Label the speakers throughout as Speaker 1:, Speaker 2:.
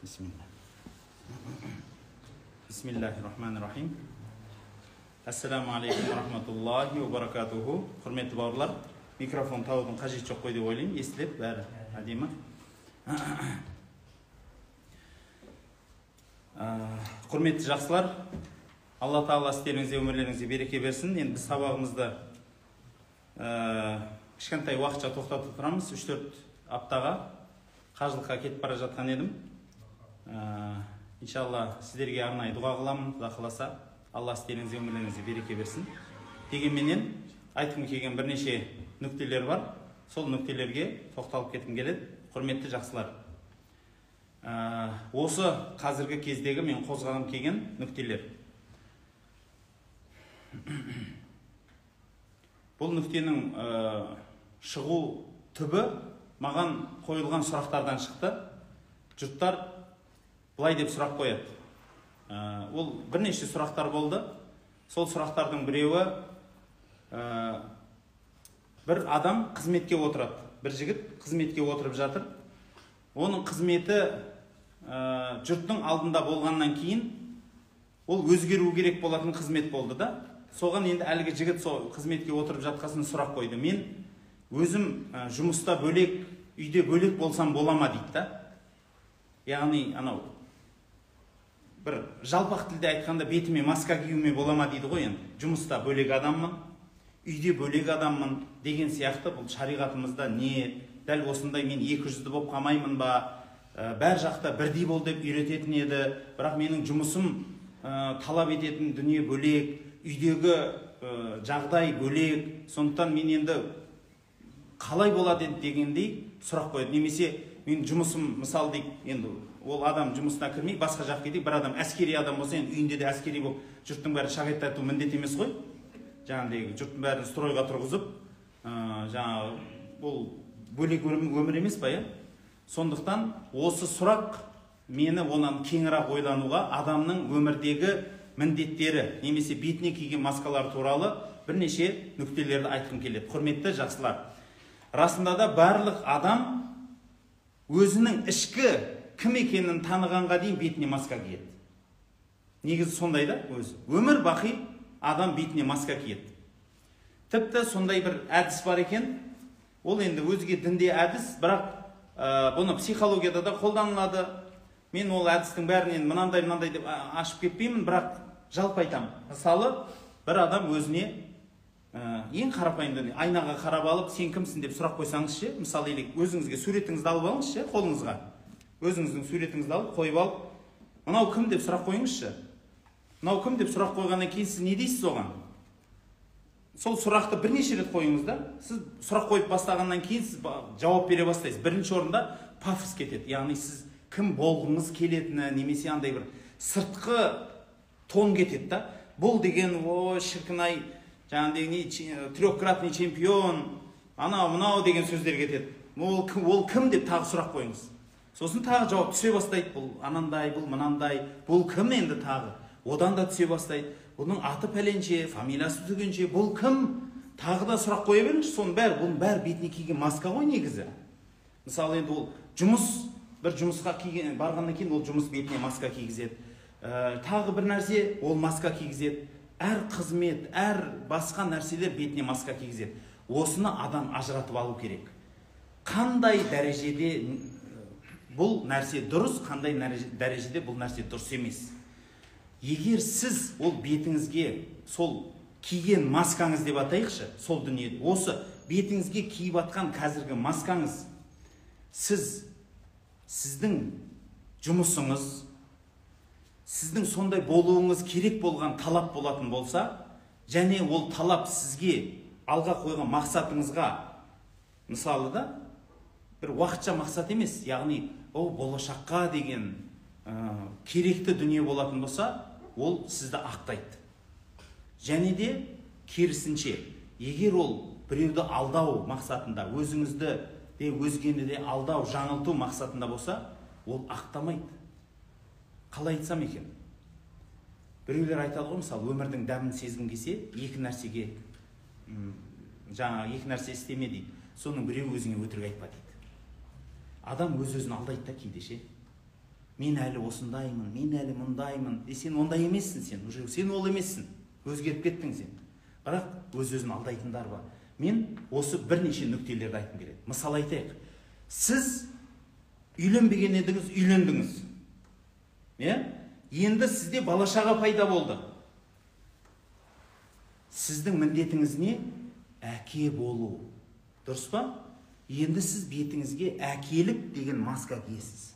Speaker 1: Бисмилля. Бисмиллахи-рахмани-рахим. Ассаламу алейкум рахматуллахи ва баракатуху. Құрметті бауырлар, микрофон табудың қажеті жоқ қой деп ойлаймын. Естіледі бәрі әдемі. Құрметті жақсылар, Алла Тағала істеріңізге, өмірлеріңізге береке берсін. Енді біз сабағымызды кішкентай уақытша тоқтатып тұрамыз. 3-4 аптаға қажылыққа кетіп бара жатқан едім. Иншалла сіздерге арнайы дұға қыламын, Құда қаласа. Алла істеріңізге, өмірлеріңізге береке берсін. Дегенменен айтқым келген бірнеше нүктелер бар. Сол нүктелерге тоқталып кеткім келеді. Құрметті жақсылар, осы қазіргі кездегі мен қозғағым келген нүктелер. Бұл нүктенің шығу түбі маған қойылған сұрақтардан шықты. Жұрттар былай деп сұрақ қояды. Ол бірнеше сұрақтар болды. Сол сұрақтардың біреуі, бір адам қызметке отырады. Бір жігіт қызметке отырып жатыр. Оның қызметі жұрттың алдында болғаннан кейін ол өзгеру керек болатын қызмет болды да. Соған енді әлгі жігіт сол қызметке отырып жатқасын сұрақ қойды. Мен өзім жұмыста бөлек, үйде бөлек болсам бола ма дейді да. Яғни анау бір жалпақ тілде айтқанда бетіме маска киюіме бола ма дейді ғой енді. Жұмыста бөлек адаммын, үйде бөлек адаммын деген сияқты. Бұл шариғатымызда не, дәл осындай мен екі жүзді болып қалмаймын ба, бәр жақта бірдей бол деп үйрететін еді, бірақ менің жұмысым талап ететін дүние бөлек, үйдегі жағдай бөлек, сондықтан мен енді қалай болады енді дегендей сұрақ қояды. Немесе мен жұмысым, мысалы дейік, енді ол адам жұмысына кірмей басқа жаққа кетейік, бір адам әскери адам болса, енді үйінде де әскери болып жұрттың бәрі шағеттату міндет емес қой. Жаңағыдай жұрттың бәрін стройға тұрғызып, жаңағы ол бөлек өмір емес па, иә? Сондықтан осы сұрақ мені онан кеңірек ойлануға, адамның өмірдегі міндеттері немесе бетіне киген маскалар туралы бірнеше нүктелерді айтқым келеді. Құрметті жақсылар, расында да барлық адам өзінің ішкі кім екенін танығанға дейін бетіне маска киеді. Негізі сондай да өзі. Өмір бақи адам бетіне маска киеді. Тіпті сондай бір әдіс бар екен. Ол енді өзге дінде әдіс, бірақ бұны психологияда да қолданылады. Мен ол әдістің бәрін енді мынандай мынандай деп ашып кетпеймін, бірақ жалпы айтамын. Мысалы, бір адам өзіне ең қарапайым дүние, айнаға қарап алып, сен кімсің деп сұрақ қойсаңыз ше, мысалы, или өзіңізге суретіңізді алып алыңыз ше, қолыңызға. Өзіңіздің суретіңізді алып, қойып алып, мынау кім деп сұрақ қойыңызшы. Мынау кім деп сұрақ қойғаннан кейін сіз не дейсіз оған? Сол сұрақты бірнеше рет қойыңыз да, сіз сұрақ қойып бастағаннан кейін сіз жауап бере бастайсыз. Бірінші орында пафос кетеді. Яғни сіз кім болғыңыз келетіні, немесе андай бір сыртқы тон кетеді да. Бұл деген, о, шіркін ай, жаңағыдай не, трехкратный чемпион, анау мынау деген сөздер кетеді. Ол кім деп тағы сұрақ қойыңыз. Сосын тағы жауап түсе бастайды. Бұл анандай, бұл мынандай, бұл кім енді тағы? Одан да түсе бастайды. Бұның аты пәленше, фамилиясы түгенше, бұл кім? Тағы да сұрақ қоя беріңізші, соның бәрі, бұның бәрі бетіне киген маска ғой негізі. Мысалы енді ол жұмыс, бір жұмысқа киген, барғаннан кейін ол жұмыс бетіне маска кигізеді. Тағы бір нәрсе, ол маска кигізеді. Әр қызмет, әр басқа нәрселер бетіне маска кигізеді. Осыны адам ажыратып алу керек. Қандай дәрежеде бұл нәрсе дұрыс, қандай дәрежеде бұл нәрсе дұрыс емес. Егер сіз ол бетіңізге сол киген маскаңыз деп атайықшы, сол дүние, осы бетіңізге киіп атқан қазіргі маскаңыз, сіздің жұмысыңыз, сіздің сондай болуыңыз керек болған талап болатын болса, және ол талап сізге алға қойған мақсатыңызға, мысалы да, бір уақытша мақсат емес, яғни ол болашаққа деген керекті дүние болатын болса, ол сізді ақтайды. Және де керісінше, егер ол біреуді алдау мақсатында, өзіңізді де өзгені де алдау, жаңылту мақсатында болса, ол ақтамайды. Қалай айтсам екен? Біреулер айтады ғой, мысалы, өмірдің дәмін сезгің келсе, екі нәрсеге, жаңа екі нәрсе істеме дейді. Соның біреуі өзіңе өтірік айтпа дейді. Адам өз-өзін алдайды да кейде ше. Мен әлі осындаймын, мен әлі мұндаймын. Сен ондай емессің сен, уже сен ол емессің. Өзгеріп кеттің сен. Бірақ өз-өзін алдайтындар бар. Мен осы бірнеше нүктелерді айтқым келеді. Мысал айтайық. Сіз үйленбеген едіңіз, үйлендіңіз. Иә? Енді сізде бала-шаға пайда болды. Сіздің міндетіңіз не? Әке болу. Дұрыс па? Енді сіз бетіңізге әкелік деген маска киесіз.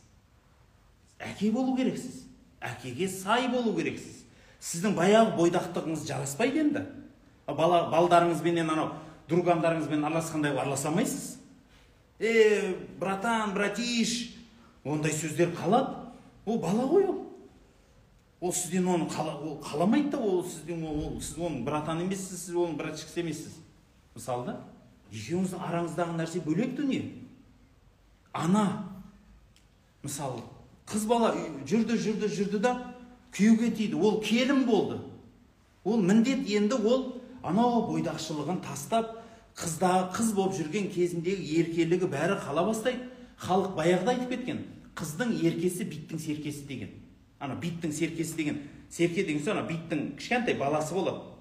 Speaker 1: Әке болу керексіз. Әкеге сай болу керексіз. Сіздің баяғы бойдақтығыңыз жараспайды енді. Балдарыңызбенен анау другандарыңызбен араласқандай араласа алмайсыз. Братан, братиш, ондай сөздер қалады. Ол бала ғой ол. Ол сізден оны ол қаламайды да, ол сізден ол сіз оның братан емессіз, сіз оның братишкасы емессіз. Мысалы да, екеуіңіздің араңыздағы нәрсе бөлек дүние. Ана, мысалы, қыз бала жүрді да күйеуге тиді. Ол келін болды. Ол міндет енді ол анау бойдақшылығын тастап, қыз болып жүрген кезіндегі еркелігі бәрі қала бастайды. Халық баяғыда айтып кеткен, қыздың еркесі биттің серкесі деген. Ана биттің серкесі деген, серке деген сөз ана биттің кішкентай баласы болады.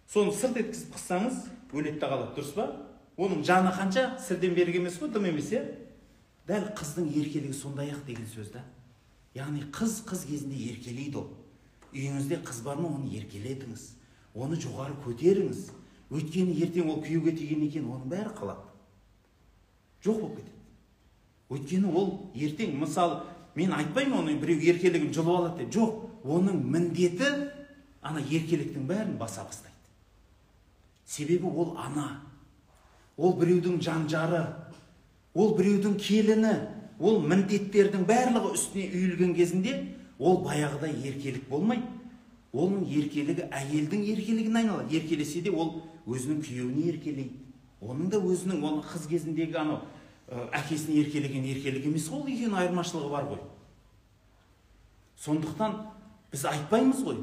Speaker 1: Соны сырт еткізіп қыссаңыз, өледі де қалады, дұрыс па? Оның жаны қанша, сірден берік емес қой, дым емес, иә? Дәл қыздың еркелігі сондай-ақ деген сөз да. Яғни қыз кезінде еркелейді ол. Үйіңізде қыз бар ма, оны еркелетіңіз. Оны жоғары көтеріңіз. Өйткені ертең ол күйеуге тиген екен, оның бәрі қалады. Жоқ болып кетеді. Өйткені ол ертең, мысалы, мен айтпаймын оны біреу еркелігін жұлып алады деп. Жоқ, оның міндеті ана еркеліктің бәрін баса бастайды. Себебі ол ана, ол біреудің жан-жары, ол біреудің келіні, ол міндеттердің барлығы үстіне үйілген кезінде ол баяғыдай еркелік болмайды. Оның еркелігі әйелдің еркелігіне айналады. Еркелесе де ол өзінің күйеуіне еркелейді. Оның да өзінің, оның қыз кезіндегі анау әкесіне еркелеген еркелік емес, ол екеуінің айырмашылығы бар ғой. Сондықтан біз айтпаймыз ғой.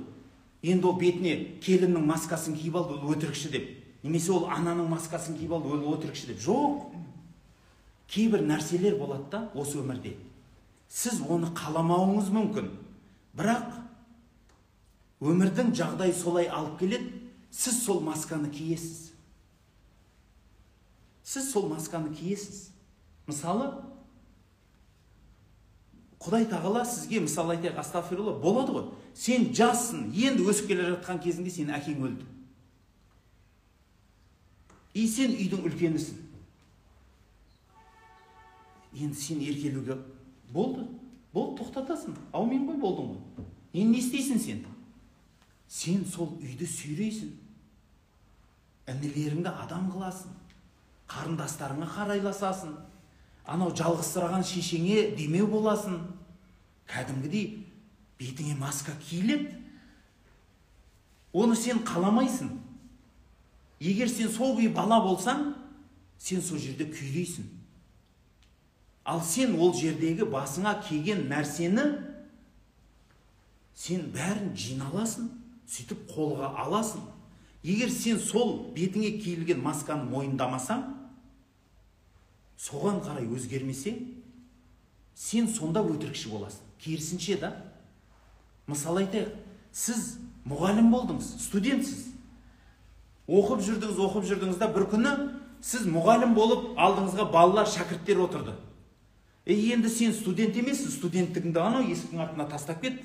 Speaker 1: Енді ол бетіне келіннің маскасын киіп алды, ол өтірікші деп. Немесе ол ананың маскасын киіп алды, ол өтірікші деп. Жоқ. Кейбір нәрселер болады да осы өмірде. Сіз оны қаламауыңыз мүмкін. Бірақ өмірдің жағдайы солай алып келеді, сіз сол масканы киесіз. Сіз сол масканы киесіз. Мысалы, Құдай тағала сізге, мысалы айтайық, астағфирулла, болады ғой. Сен жассың, енді өсіп келе жатқан кезіңде сенің әкең өлді. И сен үйдің үлкенісің. Енді сен еркелеуге болды. Болды, тоқтатасың. Аумин ғой, болдың ғой. Енді не істейсің сен? Сен сол үйді сүйрейсің. Інілеріңді адам қыласың. Қарындастарыңа қарайласасың. Анау жалғызсыраған шешеңе демеу боласың. Кәдімгідей бетіңе маска киіледі. Оны сен қаламайсың. Егер сен сол күйі бала болсаң, сен сол жерде күйрейсің. Ал сен ол жердегі басыңа киген нәрсені сен бәрін жиналасың, сөйтіп қолға аласың. Егер сен сол бетіңе киілген масканы мойындамасаң, соған қарай өзгермесең, сен сонда өтірікші боласың. Керісінше да. Мысал айтайық, сіз мұғалім болдыңыз, студентсіз. Оқып жүрдіңіз, да бір күні сіз мұғалім болып алдыңызға балалар, шәкірттер отырды. Енді сен студент емессің, студенттігіңді анау есіктің артына тастап кет.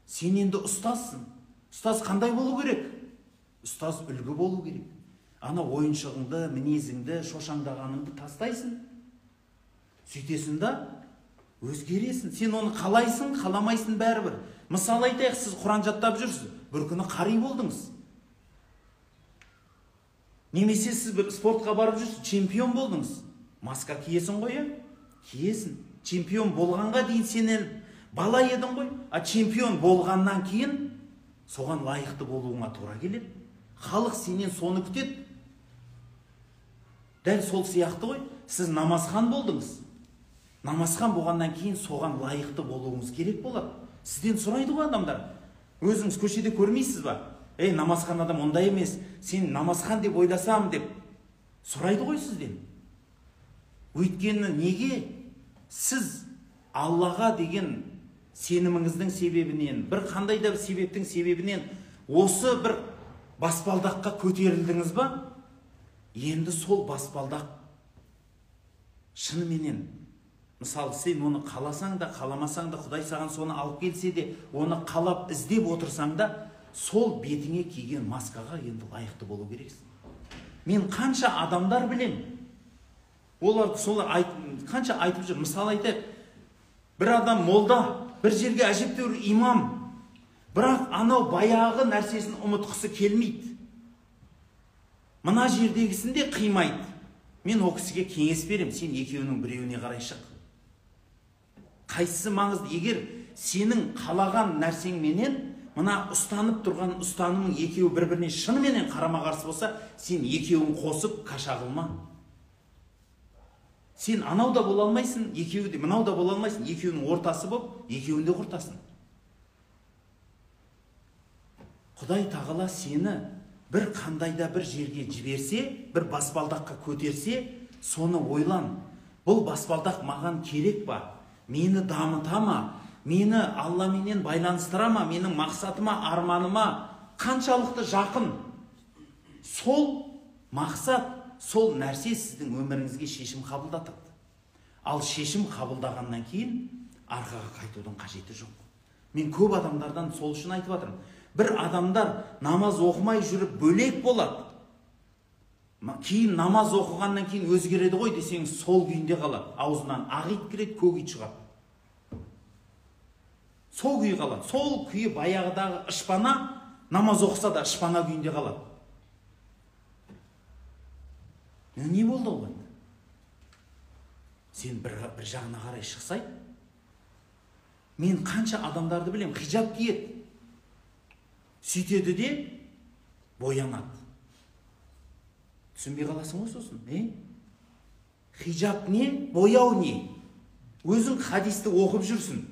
Speaker 1: Сен енді ұстазсың. Ұстаз қандай болу керек? Ұстаз үлгі болу керек. Ана ойыншығыңды, мінезіңді, шошаңдағаныңды тастайсың. Сөйтесің да өзгересің. Сен оны қалайсың, қаламайсың бәрібір. Мысал айтайық, сіз Құран жаттап жүрсіз, бір күні қари болдыңыз. Немесе сіз бір спортқа барып жүрсіз, чемпион болдыңыз. Маска киесің ғой, иә? Киесің. Чемпион болғанға дейін сен бала едің ғой. А чемпион болғаннан кейін соған лайықты болуыңа тура келеді. Халық сенен соны күтеді. Дәл сол сияқты ғой, сіз намазхан болдыңыз. Намазхан болғаннан кейін соған лайықты болуыңыз керек болады. Сізден сұрайды ғой адамдар. Өзіңіз көшеде көрмейсіз ба? Ей, намазхан адам ондай емес, сен намазхан деп ойласам деп сұрайды ғой сізден. Өйткені неге? Сіз Аллаға деген Сеніміңіздің себебінен, бір қандай да бір себептің себебінен осы бір баспалдаққа көтерілдіңіз ба? Енді сол баспалдақ шыныменен, мысалы, сен оны қаласаң да, қаламасаң да, Құдай саған соны алып келсе де, оны қалап іздеп отырсаң да, сол бетіңе киген маскаға енді лайықты болу керексің. Мен қанша адамдар білем, олар солар қанша айтып жүр. Мысалы айтайық, бір адам молда, бір жерге әжептәуір имам, бірақ анау баяғы нәрсесін ұмытқысы келмейді. Мына жердегісін де қимайды. Мен ол кісіге кеңес берем, сен екеуінің біреуіне қарай шық. Қайсысы маңызды? Егер сенің қалаған нәрсеңменен мына ұстанып тұрған ұстанымың екеуі бір-біріне шыныменен қарама-қарсы болса, сен екеуін қосып каша қылма. Сен анау да бола алмайсың, екеуі де, мынау да бола алмайсың, екеуінің ортасы болып, екеуін де құртасың. Құдай тағала сені бір қандай да бір жерге жіберсе, бір баспалдаққа көтерсе, соны ойлан. Бұл баспалдақ маған керек па? Мені дамыта ма? Мені Алламенен байланыстыра ма? Менің мақсатыма, арманыма қаншалықты жақын? Сол мақсат, сол нәрсе сіздің өміріңізге шешім қабылдатады. Ал шешім қабылдағаннан кейін арқаға қайтудың қажеті жоқ. Мен көп адамдардан сол үшін айтып жатырмын. Бір адамдар намаз оқымай жүріп бөлек болады. Кейін намаз оқығаннан кейін өзгереді ғой десең, сол күйінде қалады. Аузынан ақ ит кіреді, көк ит шығады. Сол күйі қалады. Сол күйі баяғыдағы ышпана, намаз оқыса да ышпана күйінде қалады. Не болды ол енді? Сен бір жағына қарай шықсай. Мен қанша адамдарды білем, хижаб киеді. Сөйтеді де боянады. Түсінбей қаласың ғой сосын, не? Хижаб не, бояу не? Өзің хадисті оқып жүрсің.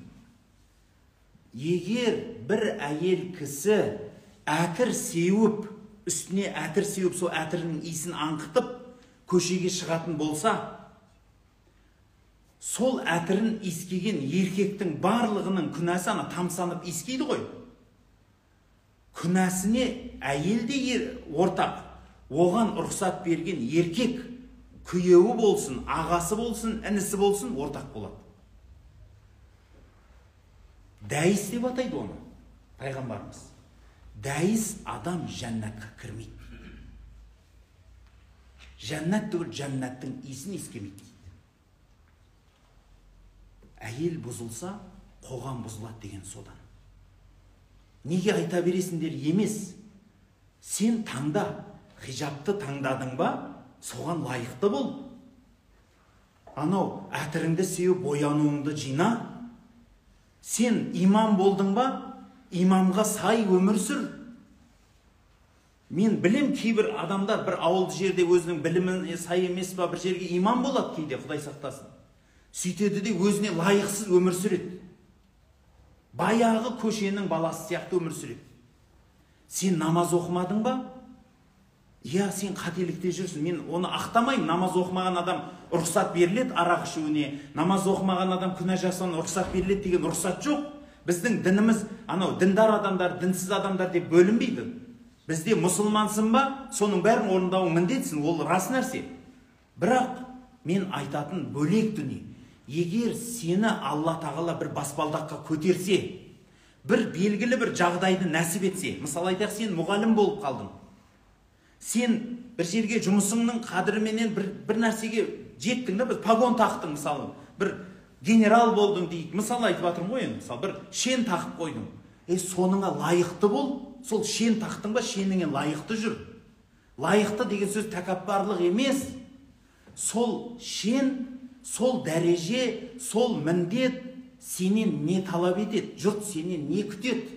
Speaker 1: Егер бір әйел кісі әтір сеуіп, үстіне әтір сеуіп, сол әтірінің иісін аңқытып, көшеге шығатын болса, сол әтірін иіскеген еркектің барлығының күнәсі, ана тамсанып иіскейді ғой. Күнәсіне әйел де ортақ, оған рұқсат берген еркек, күйеуі болсын, ағасы болсын, інісі болсын, ортақ болады. Дәйіс деп атайды оны пайғамбарымыз. Дәйіс адам жәннатқа кірмейді. Жәннат түгіл, жәннаттың иісін иіскемейді дейді. Әйел бұзылса, қоғам бұзылады деген содан. Неге айта бересіңдер емес? Сен таңда, хижабты таңдадың ба, соған лайықты бол. Анау әтіріңді сеуіп, боянуыңды жина. Сен имам болдың ба, имамға сай өмір сүр. Мен білем, кейбір адамдар бір ауылды жерде өзінің біліміне сай емес па, бір жерге имам болады кейде, Құдай сақтасын. Сөйтеді де өзіне лайықсыз өмір сүреді. Баяғы көшенің баласы сияқты өмір сүреді. Сен намаз оқымадың ба? Иә, сен қателікте жүрсің. Мен оны ақтамаймын. Намаз оқымаған адам рұқсат беріледі арақ ішуіне, намаз оқымаған адам күнә жасауына рұқсат беріледі деген рұқсат жоқ. Біздің дініміз анау діндар адамдар, дінсіз адамдар деп бөлінбейді. Бізде мұсылмансың ба, соның бәрін орындауың міндетсің, ол рас нәрсе. Бірақ мен айтатын бөлек дүние. Егер сені Алла тағала бір баспалдаққа көтерсе, бір белгілі бір жағдайды нәсіп етсе, мысалы айтайық, сен мұғалім болып қалдың. Сен бір жерге жұмысыңның қадіріменен бір нәрсеге жеттің да, бір погон тақтың, мысалы, бір генерал болдың дейік, мысалы айтып жатырмын ғой енді, мысалы бір шен тағып қойдың. Соныңа лайықты бол, сол шен тақтың ба, шеніңе лайықты жүр. Лайықты деген сөз тәкаппарлық емес. Сол шен, сол дәреже, сол міндет сенен не талап етеді, жұрт сенен не күтеді,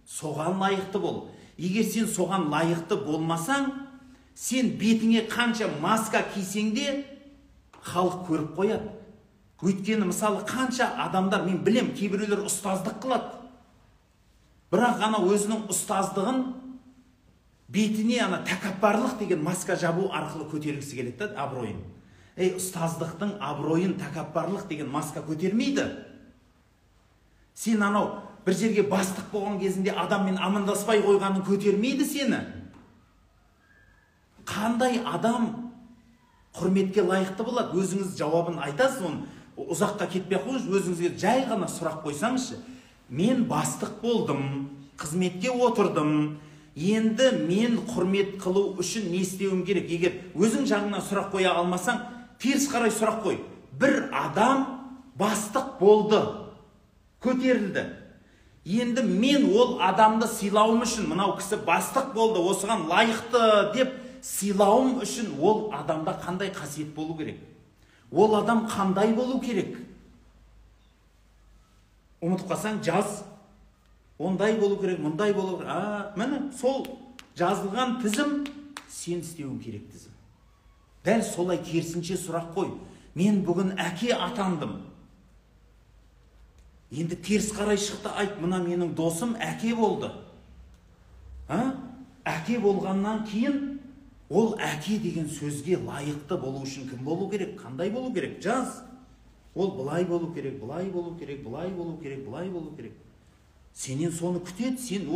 Speaker 1: соған лайықты бол. Егер сен соған лайықты болмасаң, сен бетіңе қанша маска кисең де, халық көріп қояды. Өйткені мысалы қанша адамдар, мен білем, кейбіреулер ұстаздық қылады. Бірақ ана өзінің ұстаздығын бетіне ана тәкаппарлық деген маска жабу арқылы көтергісі келеді да абыройын. Ұстаздықтың абыройын тәкаппарлық деген маска көтермейді. Сен анау бір жерге бастық болған кезінде адаммен амандаспай қойғанын көтермейді сені. Қандай адам құрметке лайықты болады? Өзіңіз жауабын айтасыз, оны ұзаққа кетпей қойыңыз, өзіңізге жай ғана сұрақ қойсаңызшы. Мен бастық болдым, қызметке отырдым, енді мен құрмет қылу үшін не істеуім керек? Егер өзің жағыңнан сұрақ қоя алмасаң, теріс қарай сұрақ қой. Бір адам бастық болды, көтерілді. Енді мен ол адамды сыйлауым үшін, мынау кісі бастық болды, осыған лайықты деп сыйлауым үшін ол адамда қандай қасиет болу керек? Ол адам қандай болу керек? Ұмытып қалсаң жаз. Ондай болу керек, мұндай болу керек. Міне сол жазылған тізім сен істеуің керек тізім. Дәл солай керісінше сұрақ қой. Мен бүгін әке атандым. Енді теріс қарай шықты айт, мына менің досым әке болды. Әке болғаннан кейін ол әке деген сөзге лайықты болу үшін кім болу керек, қандай болу керек? Жаз. Ол былай болу керек, былай болу керек, былай болу керек, былай болу керек. Сенен соны күтеді, сен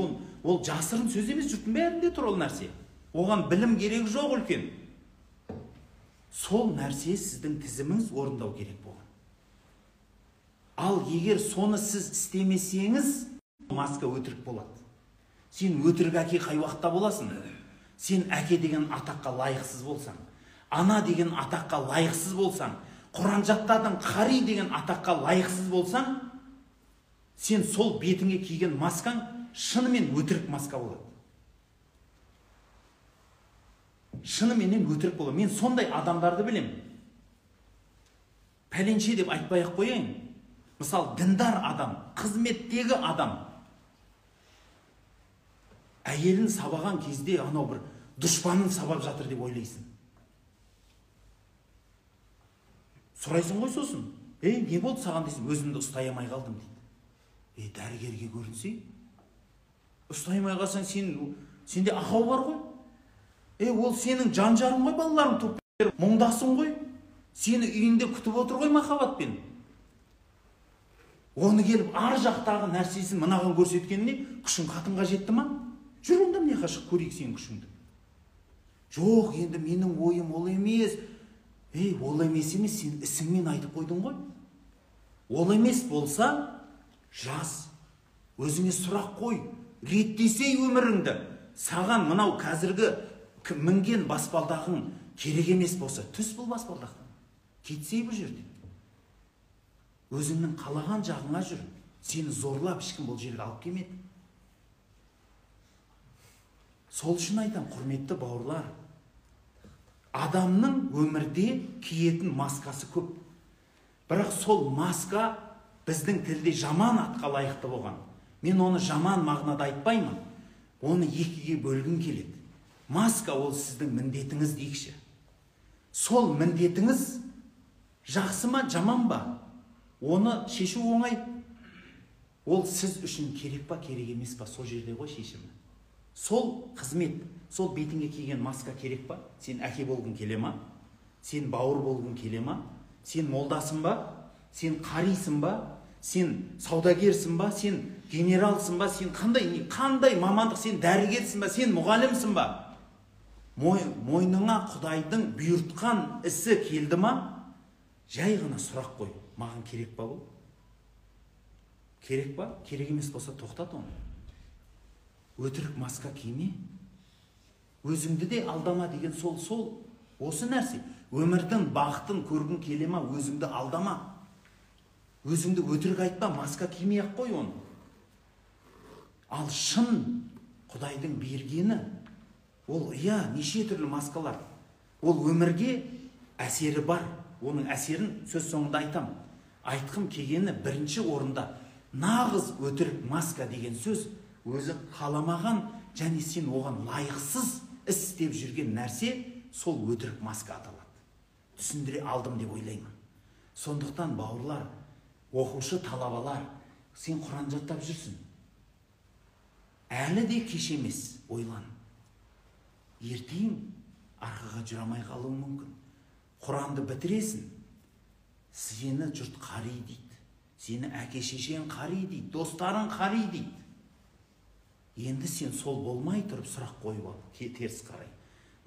Speaker 1: ол жасырын сөз емес, жұрттың бәрінде тұр ол нәрсе. Оған білім керек жоқ үлкен. Сол нәрсе сіздің тізіміңіз орындау керек болған. Ал егер соны сіз істемесеңіз, маска өтірік болады. Сен өтірік әке қай уақытта боласың? Сен әке деген атаққа лайықсыз болсаң, ана деген атаққа лайықсыз болсаң, Құран жаттадың, қари деген атаққа лайықсыз болсаң, сен сол бетіңе киген маскаң шынымен өтірік маска болады. Шыныменен өтірік болады. Мен сондай адамдарды білем. Пәленше деп айтпай ақ қояйын. Мысалы, діндар адам, қызметтегі адам әйелін сабаған кезде анау бір дұшпанын сабап жатыр деп ойлайсың. Сұрайсың ғой сосын. Ей, не болды саған дейсің, өзімді ұстай алмай қалдым дейді. Ей, дәрігерге көрінсей, ұстай алмай қалсаң, сенде ақау бар ғой. Ей, ол сенің жан жарың ғой, балаларың туып беріп, мұңдасың ғой. Сені үйінде күтіп отыр ғой махаббатпен. Оны келіп ар жақтағы нәрсесін мынаған көрсеткеніне күшің қатынға жетті ма? Жүр онда мына жаққа көрейік сенің күшіңді. Жоқ, енді менің ойым ол емес. Ей, ол емес емес, сен ісіңмен айтып қойдың ғой. Ол емес болса, жаз. Өзіңе сұрақ қой. Реттесей өміріңді. Саған мынау қазіргі мінген баспалдағың керек емес болса, түс бұл баспалдақтан. Кетсей бұл жерден. Өзіңнің қалаған жағыңа жүр. Сені зорлап ешкім бұл жерге алып келмеді. Сол үшін айтам, құрметті бауырлар, адамның өмірде киетін маскасы көп. Бірақ сол маска біздің тілде жаман атқа лайықты болған. Мен оны жаман мағынада айтпаймын. Оны екіге бөлгім келеді. Маска ол сіздің міндетіңіз дейікші. Сол міндетіңіз жақсы ма, жаман ба? Оны шешу оңай. Ол сіз үшін керек па, керек емес па, сол жерде ғой шешімі. Сол қызмет, сол бетіңе киген маска керек па? Сен әке болғың келе ма? Сен бауыр болғың келе ма? Сен молдасың ба? Сен қарисың ба? Сен саудагерсің ба? Сен генералсың ба? Сен қандай мамандық? Сен дәрігерсің ба? Сен мұғалімсің ба? Мойныңа Құдайдың бұйыртқан ісі келді ма? Жай ғана сұрақ қой. Маған керек па бұл? Керек па? Керек емес болса тоқтат оны. Өтірік маска киме. Өзіңді де алдама деген сол осы нәрсе. Өмірдің бақытын көргің келе ма? Өзіңді алдама. Өзіңді өтірік айтпа, маска кимей ақ қой оны. Ал шын Құдайдың бергені, ол иә, неше түрлі маскалар. Ол өмірге әсері бар. Оның әсерін сөз соңында айтам. Айтқым келгені бірінші орында нағыз өтірік маска деген сөз өзі қаламаған және сен оған лайықсыз іс істеп жүрген нәрсе сол өтірік маска аталады. Түсіндіре алдым деп ойлаймын. Сондықтан бауырлар, оқушы талабалар, сен Құран жаттап жүрсің. Әлі де кеш емес, ойлан. Ертең арқаға жүре алмай қалуың мүмкін. Құранды бітіресің, сені жұрт қари дейді, Сені әке шешең қари дейді, достарың қари дейді. Енді сен сол болмай тұрып сұрақ қойып ал, теріс қарай.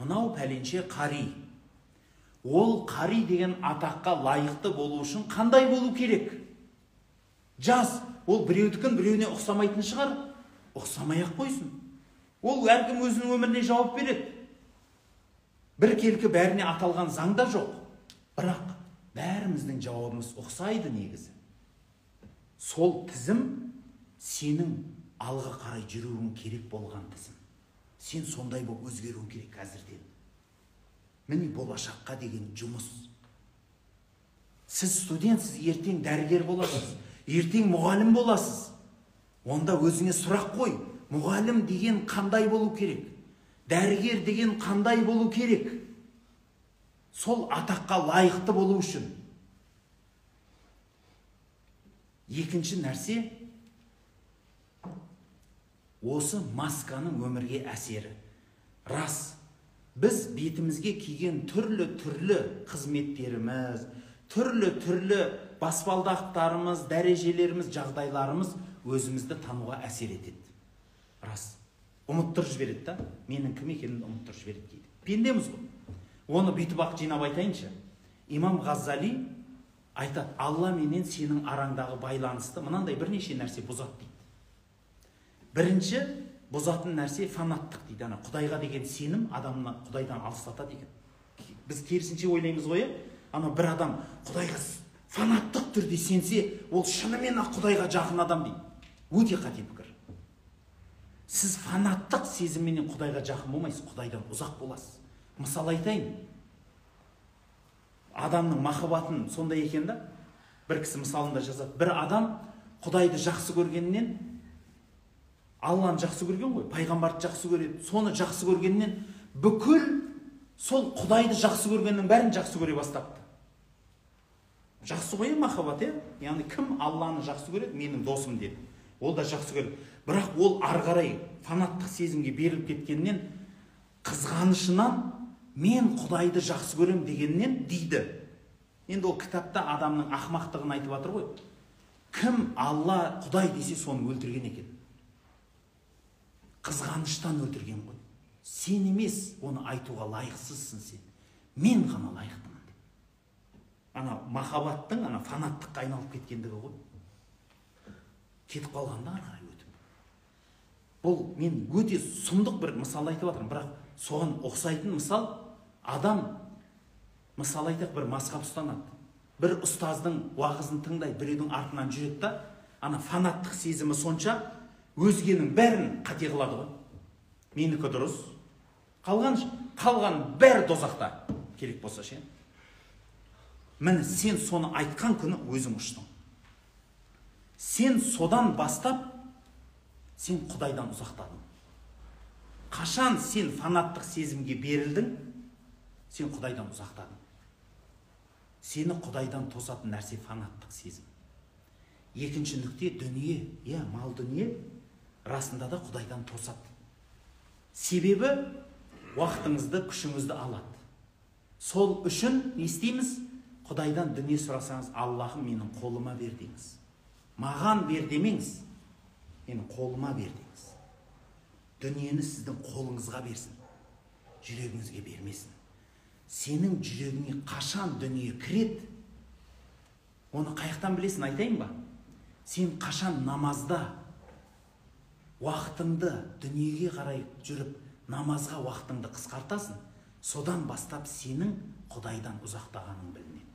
Speaker 1: Мынау пәленше қари. Ол қари деген атаққа лайықты болу үшін қандай болу керек? Жаз, ол біреудікін біреуіне ұқсамайтын шығар, ұқсамай-ақ қойсын. Ол әркім өзінің өміріне жауап береді. Бір келкі бәріне аталған заң да жоқ. Бірақ бәріміздің жауабымыз ұқсайды негізі. Сол тізім сенің алға қарай жүруің керек болған тізім. Сен сондай болып өзгеруің керек қазірден. Міне болашаққа деген жұмыс. Сіз студентсіз, ертең дәрігер боласыз, ертең мұғалім боласыз. Онда өзіңе сұрақ қой. Мұғалім деген қандай болу керек? Дәрігер деген қандай болу керек? Сол атаққа лайықты болу үшін. Екінші нәрсе, осы масканың өмірге әсері. Рас, біз бетімізге киген түрлі-түрлі қызметтеріміз, түрлі-түрлі баспалдақтарымыз, дәрежелеріміз, жағдайларымыз өзімізді тануға әсер етеді. Рас, ұмыттырып жібереді да, менің кім екенімді ұмыттырып жібереді дейді. Пендеміз ғой. Оны бүйтіп ақ жинап айтайыншы. Имам Ғаззали айтады, Алла менен сенің араңдағы байланысты мынандай бірнеше нәрсе бұзады дейді. Бірінші бұзатын нәрсе фанаттық дейді. Ана Құдайға деген сенім адамны Құдайдан алыстатады екен. Біз керісінше ойлаймыз ғой, ана бір адам Құдайға фанаттық түрде сенсе, ол шынымен ақ Құдайға жақын адам дейді. Өте қате пікір. Сіз фанаттық сезімменен Құдайға жақын болмайсыз, Құдайдан ұзақ боласыз. Мысал айтайын. Адамның махаббатын сондай екен да, бір кісі мысалында жазады. Бір адам Құдайды жақсы көргеннен, Алланы жақсы көрген ғой, пайғамбарды жақсы көреді. Соны жақсы көргеннен бүкіл сол Құдайды жақсы көргеннің бәрін жақсы көре бастапты. Жақсы ғой махаббат, е? Яғни кім Алланы жақсы көреді, менің досым деді. Ол да жақсы көреді. Бірақ ол ары қарай фанаттық сезімге беріліп кеткеннен, қызғанышынан мен Құдайды жақсы көрем дегеннен дейді. Енді ол кітапта адамның ақмақтығын айтып жатыр ғой. Кім Алла, Құдай десе соны өлтірген екен. Қызғаныштан өлтірген ғой. Сен емес, оны айтуға лайықсызсың сен. Мен ғана лайықтымын деп. Ана махаббаттың, ана фанаттыққа айналып кеткендігі ғой. Кетіп қалғанда ары қарай өтіп. Бұл мен өте сұмдық бір мысал айтып жатырмын, бірақ соған ұқсайтын мысал, адам, мысал айтайық, бір мазхаб ұстанады. Бір ұстаздың уағызын тыңдайды, біреудің артынан жүреді да, ана фанаттық сезімі сонша, өзгенің бәрін қате қылады ғой. Менікі дұрыс. Қалған бәрі дозақта. Керек болса ше. Міне сен соны айтқан күні өзің ұштың. Сен содан бастап, сен Құдайдан ұзақтадың. Қашан сен фанаттық сезімге берілдің, сен Құдайдан ұзақтадың. Сені Құдайдан тосатын нәрсе фанаттық сезім. Екінші нүкте дүние, иә, мал дүние расында да Құдайдан тосады. Себебі уақытыңызды, күшіңізді алады. Сол үшін не істейміз? Құдайдан дүние сұрасаңыз, Аллахым менің қолыма бер деңіз. Маған бер демеңіз, менің қолыма бер деңіз. Дүниені сіздің қолыңызға берсін, жүрегіңізге бермесін. Сенің жүрегіңе қашан дүние кіреді, оны қаяқтан білесің, айтайын ба? Сен қашан намазда уақытыңды дүниеге қарай жүріп, намазға уақытыңды қысқартасың, содан бастап сенің Құдайдан ұзақтағаның білінеді.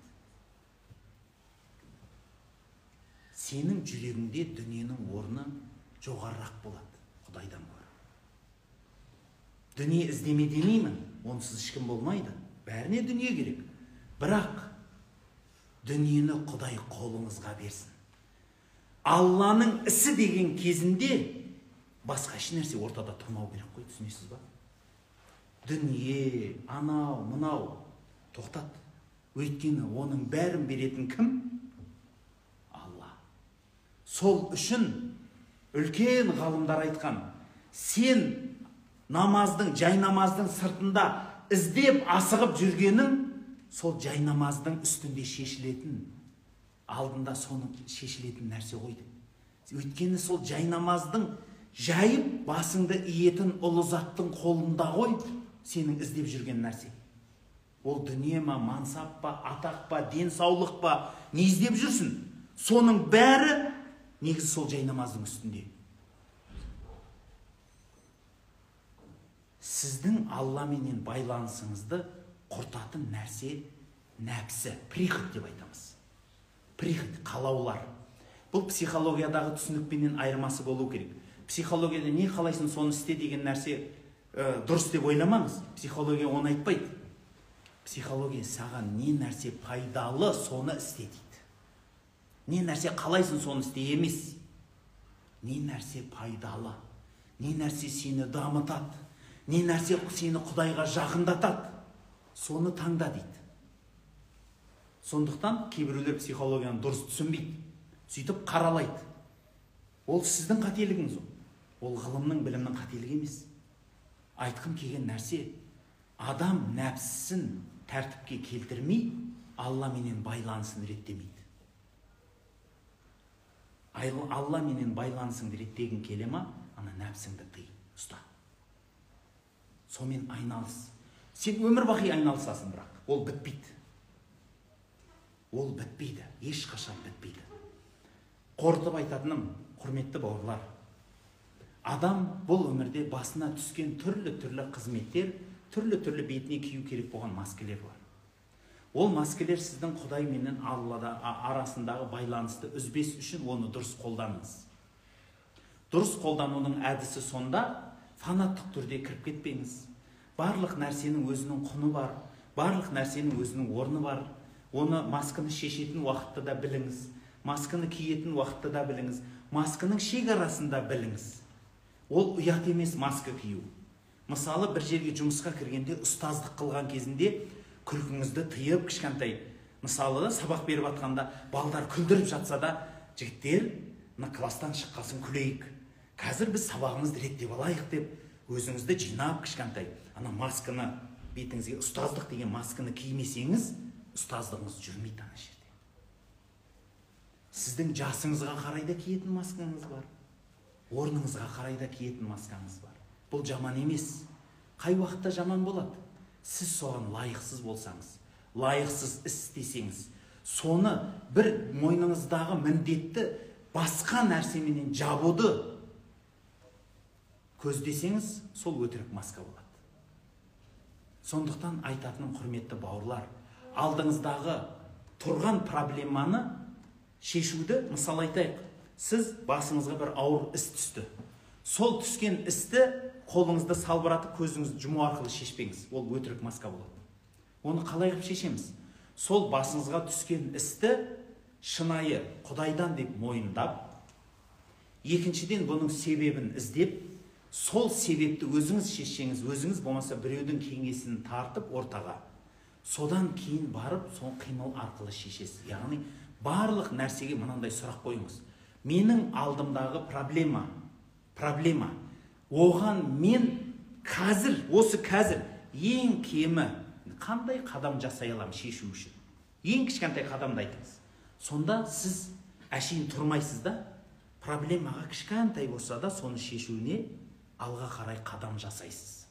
Speaker 1: Сенің жүрегіңде дүниенің орны жоғарырақ болады Құдайдан гөрі. Дүние іздеме демеймін, онсыз ешкім болмайды. Бәріне дүние керек. Бірақ дүниені Құдай қолыңызға берсін. Алланың ісі деген кезінде басқа ешнәрсе ортада тұрмау керек қой, түсінесіз ба? Дүние, анау, мынау тоқтат. Өйткені оның бәрін беретін кім? Алла. Сол үшін үлкен ғалымдар айтқан, сен намаздың, жай намаздың сыртында іздеп асығып жүргенің, сол жай намаздың үстінде шешілетін Алдында соның шешілетін нәрсе ғой деп. Өйткені сол жайнамаздың жайып басыңды иетін ұлы заттың қолында ғой сенің іздеп жүрген нәрсе. Ол дүние ма, мансап па, атақ па, денсаулық па, не іздеп жүрсін? Соның бәрі негізі сол жайнамаздың үстінде. Сіздің Алламенен байланысыңызды құртатын нәрсе нәпсі, прихоть деп айтамыз. Прихоть, қалаулар. Бұл психологиядағы түсінікпенен айырмасы болу керек. Психологияда не қалайсың, соны істе деген нәрсе дұрыс деп ойламаңыз. Психология оны айтпайды. Психология саған не нәрсе пайдалы, соны істе дейді. Не нәрсе қалайсың, соны істе емес. Не нәрсе пайдалы, не нәрсе сені дамытады, не нәрсе сені Құдайға жақындатады, соны таңда дейді. Сондықтан кейбіреулер психологияны дұрыс түсінбейді, сөйтіп қаралайды. Ол сіздің қателігіңіз ол. Ол ғылымның, білімнің қателігі емес. Айтқым келген нәрсе, адам нәпсісін тәртіпке келтірмей, Алламенен байланысын реттемейді. Алламенен байланысыңды реттегің келе ма, ана нәпсіңді тый, ұста. Сонымен айналыс. Сен өмір бақи айналысасың, бірақ ол бітпейді. Ол бітпейді, ешқашан бітпейді. Қорытып айтатыным, құрметті бауырлар, адам бұл өмірде басына түскен түрлі-түрлі қызметтер, түрлі-түрлі бетіне кию керек болған маскілер бар. Ол маскілер сіздің Құдай менен Аллада арасындағы байланысты үзбес үшін оны дұрыс қолданыңыз. Дұрыс қолданудың әдісі сонда, фанаттық түрде кіріп кетпеңіз. Барлық нәрсенің өзінің құны бар, барлық нәрсенің өзінің орны бар. Оны масканы шешетін уақытта да біліңіз, масканы киетін уақытта да біліңіз, масканың шекарасын да біліңіз. Ол ұят емес маска кию. Мысалы, бір жерге жұмысқа кіргенде, ұстаздық қылған кезінде күлкіңізді тыйып кішкентай. Мысалы, сабақ беріп жатқанда балдар күлдіріп жатса да, жігіттер, мына класстан шыққасын күлейік. Қазір біз сабағымызды реттеп алайық деп өзіңізді жинап кішкентай. Ана масканы бетіңізге, ұстаздық деген масканы кимесеңіз, ұстаздығыңыз жүрмейді ана жерде. Сіздің жасыңызға қарай да киетін маскаңыз бар, орныңызға қарай да киетін маскаңыз бар. Бұл жаман емес. Қай уақытта жаман болады? Сіз соған лайықсыз болсаңыз, лайықсыз іс істесеңіз, соны бір мойныңыздағы міндетті басқа нәрсеменен жабуды көздесеңіз, сол өтірік маска болады. Сондықтан айтатыным, құрметті бауырлар, алдыңыздағы тұрған проблеманы шешуді, мысал айтайық, сіз басыңызға бір ауыр іс түсті. Сол түскен істі қолыңызды салбыратып, көзіңізді жұму арқылы шешпеңіз. Ол өтірік маска болады. Оны қалай қылып шешеміз? Сол басыңызға түскен істі шынайы Құдайдан деп мойындап, екіншіден бұның себебін іздеп, сол себепті өзіңіз шешсеңіз, өзіңіз болмаса біреудің кеңесін тартып ортаға, содан кейін барып сол қимыл арқылы шешесіз. Яғни барлық нәрсеге мынандай сұрақ қойыңыз. Менің алдымдағы проблема, оған мен қазір, осы қазір ең кемі қандай қадам жасай аламын шешу үшін? Ең кішкентай қадамды айтыңыз. Сонда сіз әшейін тұрмайсыз да, проблемаға кішкентай болса да соны шешуіне алға қарай қадам жасайсыз.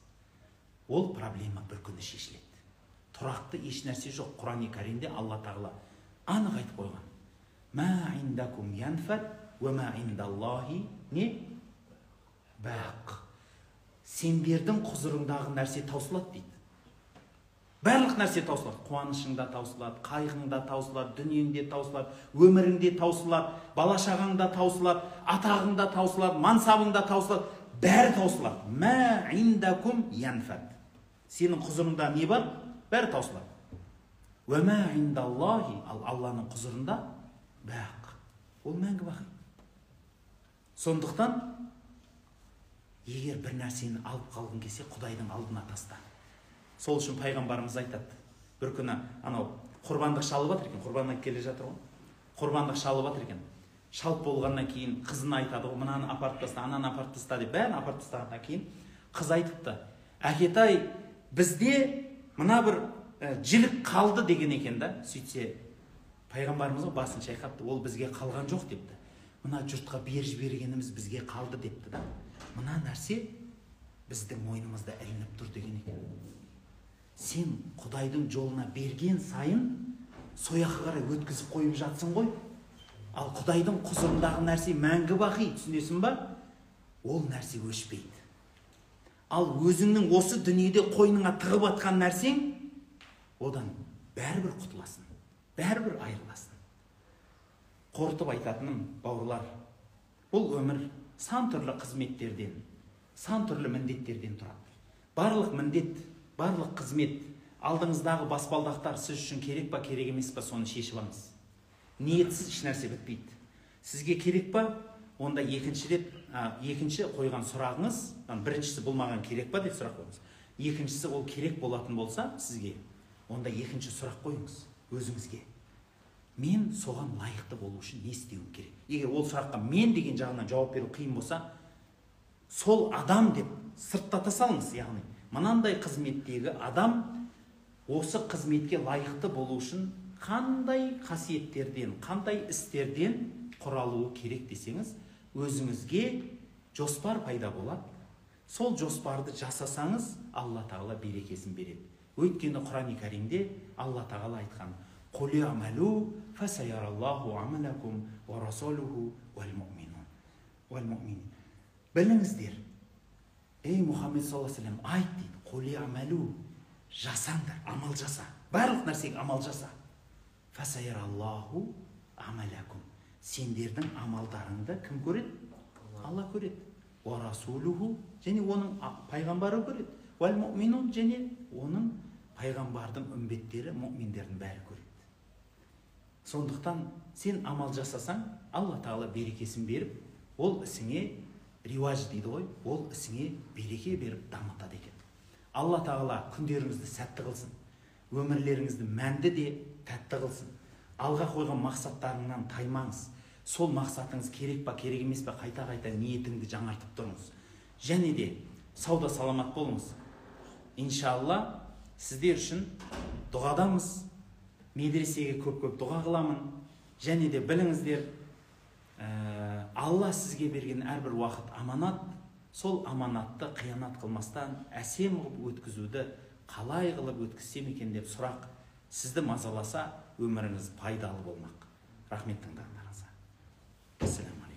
Speaker 1: Ол проблема бір күні шешіледі. Тұрақты еш нәрсе жоқ. Құран-и Каримде Алла Тағала анық айтып қойған. Ма индакум янфад уа ма индаллахи не бақ. Сендердің құзырыңдағы нәрсе таусылады дейді. Барлық нәрсе таусылады. Қуанышың да таусылады, қайғың да таусылады, дүниең де таусылады, өмірің де таусылады, бала шағаң да таусылады, атағың да таусылады, мансабың да таусылады, бәрі таусылады. Мә индакум янфад. Сенің құзырыңда не бар? Бәрі таусылады. Уа мә индаллахи, ал Алланың құзырында бақ. Ол мәңгі бақи. Сондықтан егер бір нәрсені алып қалғың келсе, Құдайдың алдына таста. Сол үшін пайғамбарымыз айтады. Бір күні анау құрбандық шалып жатыр екен, құрбан айт келе жатыр ғой. Құрбандық шалып жатыр екен. Шалып болғаннан кейін қызына айтады ғой, мынаны апарып таста, ананы апарып таста деп, бәрін апарып тастағаннан кейін қыз айтыпты. Әкетай, бізде мына бір жілік қалды деген екен да. Сөйтсе, Пайғамбарымыз басын шайқапты, ол бізге қалған жоқ депті. Мына жұртқа беріп жібергеніміз бізге қалды депті да. Мына нәрсе біздің мойнымызда ілініп тұр деген екен. Сен Құдайдың жолына берген сайын сояққа қарай өткізіп қойып жатсың ғой. Ал Құдайдың құзырындағы нәрсе мәңгі бақи, түсінесің ба? Ол нәрсе өшпейді. Ал өзіңнің осы дүниеде қойныңа тығып атқан нәрсең, одан бәрібір құтыласың, бәрібір айырыласың. Қорытып айтатыным, бауырлар, бұл өмір сан түрлі қызметтерден, сан түрлі міндеттерден тұрады. Барлық міндет, барлық қызмет, алдыңыздағы баспалдақтар сіз үшін керек па, керек емес па, соны шешіп алыңыз. Ниетсіз еш нәрсе бітпейді. Сізге керек па, онда екінші рет, екінші қойған сұрағыңыз, біріншісі бұл маған керек па деп сұрақ қойыңыз. Екіншісі ол керек болатын болса сізге, онда екінші сұрақ қойыңыз өзіңізге. Мен соған лайықты болу үшін не істеуім керек? Егер ол сұраққа мен деген жағынан жауап беру қиын болса, сол адам деп сырттата салыңыз. Яғни мынандай қызметтегі адам осы қызметке лайықты болу үшін қандай қасиеттерден, қандай істерден құралуы керек десеңіз, өзіңізге жоспар пайда болады. Сол жоспарды жасасаңыз, Алла Тағала берекесін береді. Өйткені Құран-и Кәрімде Алла Тағала айтқан: «Қул иъмалу фасаяраллаху амалакум ва расулуху вал муъминун». Вал муъминин. Біліңіздер, ей Мұхаммед саллаллаху алейхи вассалам, айт дейді, «Қул иъмалу», жасаңдар, амал жаса. Барлық нәрсеге амал жаса. Фасаяраллаху амалакум. Сендердің амалдарыңды кім көреді? Алла көреді. Уа расулуху, және оның пайғамбары көреді. Уәл муъминун, және оның пайғамбардың үмбеттері, муъминдердің бәрі көреді. Сондықтан сен амал жасасаң, Алла Тағала берекесін беріп, ол ісіңе риуаж дейді ғой, ол ісіңе береке беріп дамытады екен. Алла Тағала күндеріңізді сәтті қылсын, өмірлеріңізді мәнді де тәтті қылсын. Алға қойған мақсаттарыңнан таймаңыз. Сол мақсатыңыз керек па, керек емес па, қайта-қайта ниетіңді жаңартып тұрыңыз. Және де сауда саламат болыңыз. Иншалла, сіздер үшін дұғадамыз. Медресеге көп-көп дұға қыламын. Және де біліңіздер, Алла сізге берген әрбір уақыт аманат. Сол аманатты қиянат қылмастан әсем қылып өткізуді қалай қылып өткізсем екен деп сұрақ сізді мазаласа, өміріңіз пайдалы болмақ. Рахмет тыңдағандарыңызға. Ассаламу.